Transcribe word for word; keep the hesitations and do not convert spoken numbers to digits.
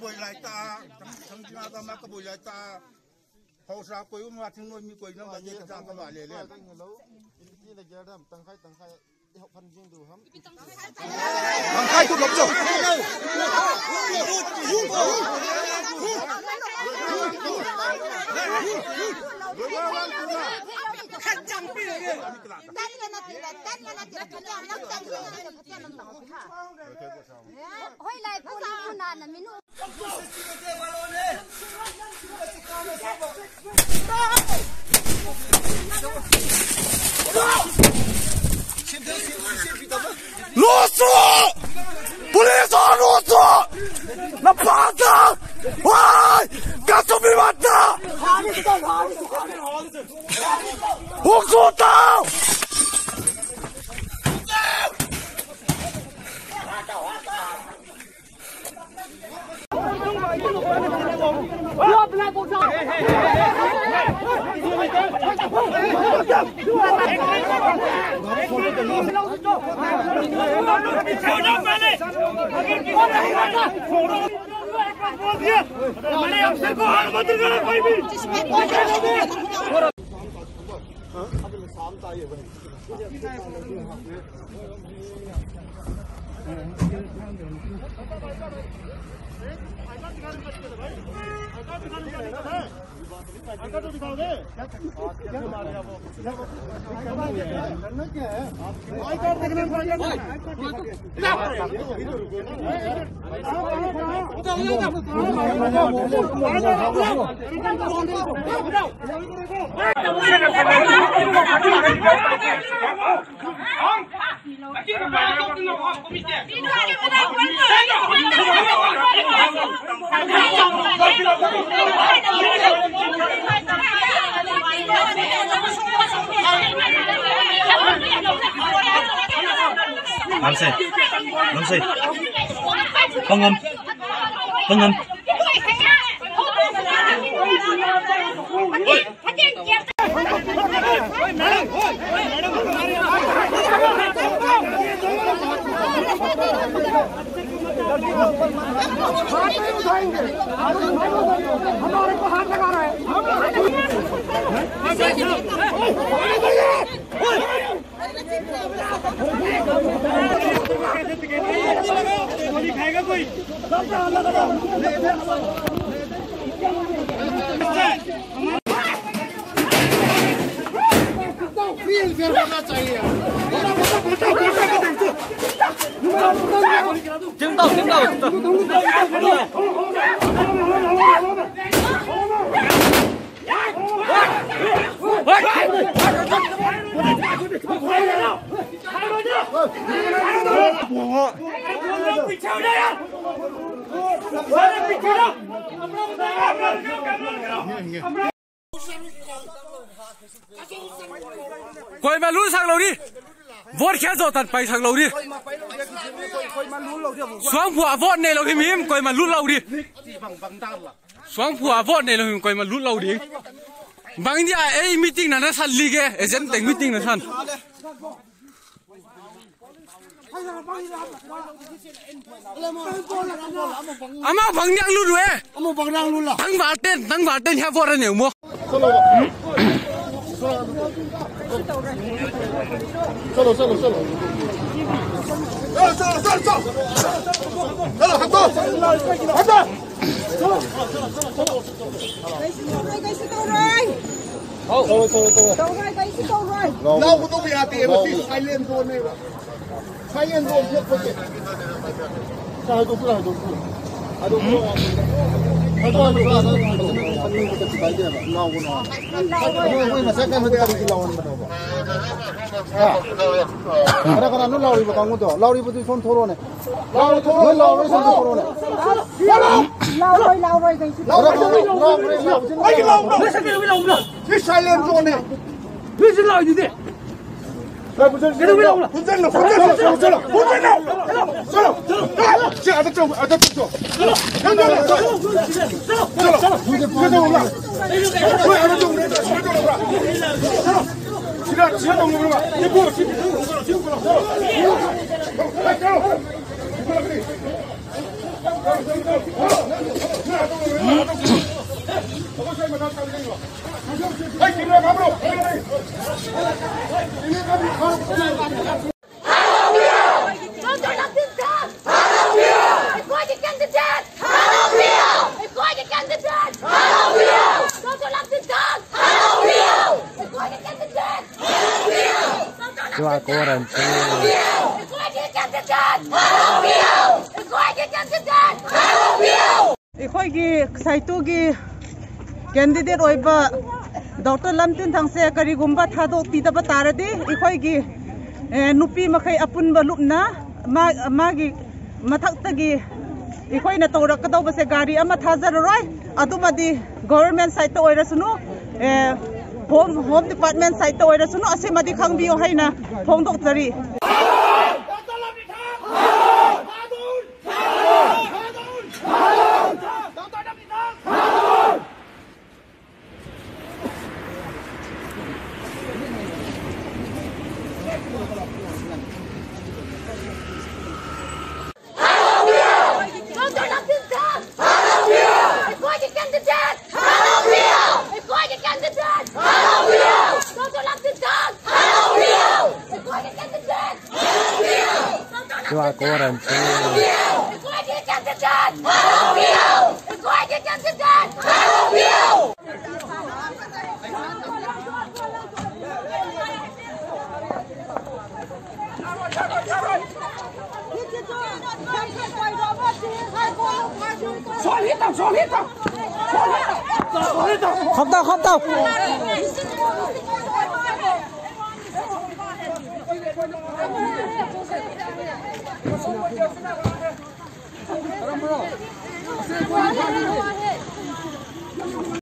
Boi lai ta, thang, thang jing a ta ma ka boi lai ta. Hausa koi um a thing noi mi koi na ma ye ka ta ka ma le le. Tang hello. Iti na gyar dam tang khai tang khai. Tang khai tu lom jo. Hoi lai pun pun na na minu. Lusu! Police ho lusu! Na pata! Wai! Kasumi mata! Huksu tau! मैंने अफसर को हाथ मत लगाना कोई भी। Lamsei. Lamsei. Pangam. Pangam. हाथ नहीं उठाएंगे। हमारे को हाथ लगा रहा है। गोली खाएगा कोई? Feel fair होना चाहिए। चिंता, चिंता। Koima lut sak lou ding. Vote khel jou tan pai sak lou ding. Suangphu a vote neilou himhim, koima lut lou ding. Suangphu a vote neilou himhim, koima lut lou ding. Bang dia ei meeting na nasan like, agent teng meeting nasan. Ama bang niang lut e. Ama bang niang lut la. Tangval ten, tangval ten hia vote anei u mo. Chalo, chalo, chalo. Chalo, chalo, chalo, chalo. Chalo, hato. Hato. Chalo, chalo, chalo. Taurai, taurai. Taurai, taurai, taurai. Taurai, taurai. Lau ko to ya te, silent zone nei ba. Silent zone ko te. Sa hai to, sa hai to. Hai to, hai to. Hai to, hai to. Lau ko na. Ko na sa ka mo ta lau ko na ba. Ara ka nu lau ri ba ka ngu to. Lau ri ba tu son thoro ne. Lau ri ba tu son thoro ne. Lau ri, lau ri, lau ri. Lau ri, lau ri, lau ri. Ai, lau ri. Ni silent zone ne. Ni silent zone ne. Doctor Lamtinthang! ꯑꯩꯈꯣꯏꯒꯤ candidate! ꯑꯩꯈꯣꯏꯒꯤ candidate! Doctor Lamtinthang! ꯑꯩꯈꯣꯏꯒꯤ candidate! Chua ko ran chu. ꯑꯩꯈꯣꯏꯒꯤ candidate! ꯑꯩꯈꯣꯏꯒꯤ candidate! ꯑꯩꯈꯣꯏꯒꯤ ꯁꯥꯏꯇꯣꯒꯤ candidate ꯑꯣꯏꯕ Doctor ꯂꯝꯇꯤꯟꯊꯪꯁꯦ ꯀꯔꯤꯒꯨꯝꯕ ꯊꯥꯗꯣꯛꯄꯤꯗꯕ ꯇꯥꯔꯗꯤ ꯑꯩꯈꯣꯏꯒꯤ, ꯑꯦ, ꯅꯨꯄꯤ ꯃꯈꯩ ꯑꯄꯨꯟꯕ ꯂꯨꯞꯅ ꯃꯥ-, ꯃꯥꯒꯤ ꯃꯊꯛꯇꯒꯤ ꯑꯩꯈꯣꯏꯅ ꯇꯧꯔꯛꯀꯗꯧꯕꯁꯦ ꯒꯥꯔꯤ ꯑꯃ ꯊꯥꯖꯔꯔꯣꯏ꯫ ꯑꯗꯨꯃꯗꯤ government side ꯇ ꯑꯣꯏꯔꯁꯅꯨ, ꯑꯦ, home, home department side ꯇ ꯑꯣꯏꯔꯁꯅꯨ, ꯑꯁꯤꯃꯗꯤ ꯈꯪꯕꯤꯌꯨ ꯍꯥꯏꯅ ꯐꯣꯡꯗꯣꯛꯆꯔꯤ꯫ ꯑꯩꯈꯣꯏꯒꯤ candidate! ꯑꯩꯈꯣꯏꯒꯤ candidate! ꯑꯩꯈꯣꯏꯒꯤ candidate! Chua ko ran chu. Khop tau, khop tau.